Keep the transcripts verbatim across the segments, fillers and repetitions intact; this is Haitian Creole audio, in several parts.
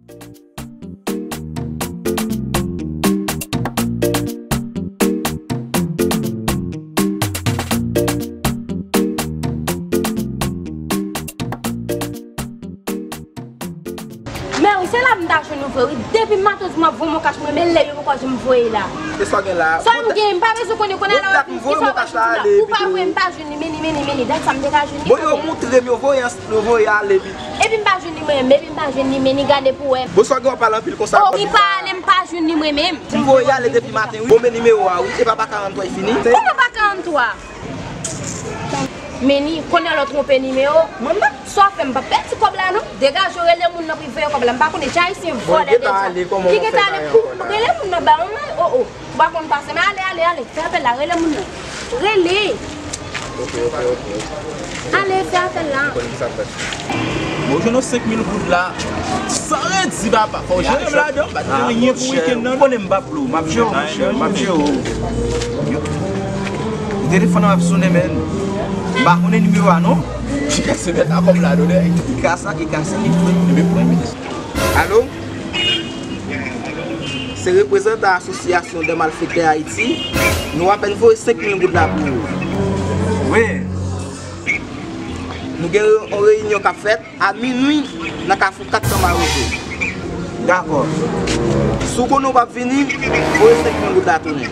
Men wi, se la m ta jwenn ou vre wi. Depi maten w di m w ap voye m yon kach mwen, men lè yo poko janm voye la. E sa w gen la? Sa m gen, m pa bezwen konnen, konnen la w ap vin, ki sa w ap jwenn la? Ou pa voye m pa jwenn li, men li, men li, men li. Dat sa m te ka jwenn li. Bon, yo moutre m, yo voye, yo voye ale, pi. Epi m pa jwenn li mwen menm, epi m pa jwenn li, men li, gade pou wè. Bon, sa w gen w ap pale anpil konsa? Oh, li pa ale, m pa jwenn li mwen menm. M voye ale depi maten, wi. Bon, men nimewo a, wi. E pa pa karant twa e fini? Kòman pa karant twa? Meni, konnen lè w twonpe nimewo. Mwen menm? Sa w fè m pa pèdi kòb la non. Degaje w, rele moun nan pou l voye kòb la. M pa konnen jan ayisyen vòlè deja. Ki gentan ale, kòman w fè bagay ankò la? Rele moun nan ba mwen. Oh, oh. Ou pa konn pase, men ale, ale, ale. Fè apèl la, rele moun nan. Rele. Ok, ok, ok. Ale, fè apèl la. Konn ki sa fèt. Bon, jwenn yon senk mil goud la. San redi, papa. Fò w jere m ladan. M pa t gen anyen pou wikenn nan. Ou konnen m p ap lou. M ap jere w, monchè. M ap jere w. Telefòn nan ap sonnen, men. M pa konnen nimewo a, non. Ki kase mèt a kòb la, non, nèg. Ki kase, ki kase, li pran, li pran. Alo? Se reprezantan asosyasyon dè malfektè Ayiti. Nou apèn voye senk mil goud la pou ou. Wi. Nou gen yon reyinyon k ap fèt a minwi nan kafou kat tan Mawozo. Dakò. Si w konnen w p ap vini, voye senk mil goud la tounen.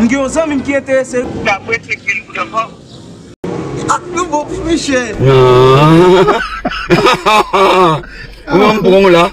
M gen yon zanmi m ki enterese. W ap voye senk mil goud ankò? Ak nouvo pwomisyè. Ou menm pran w la.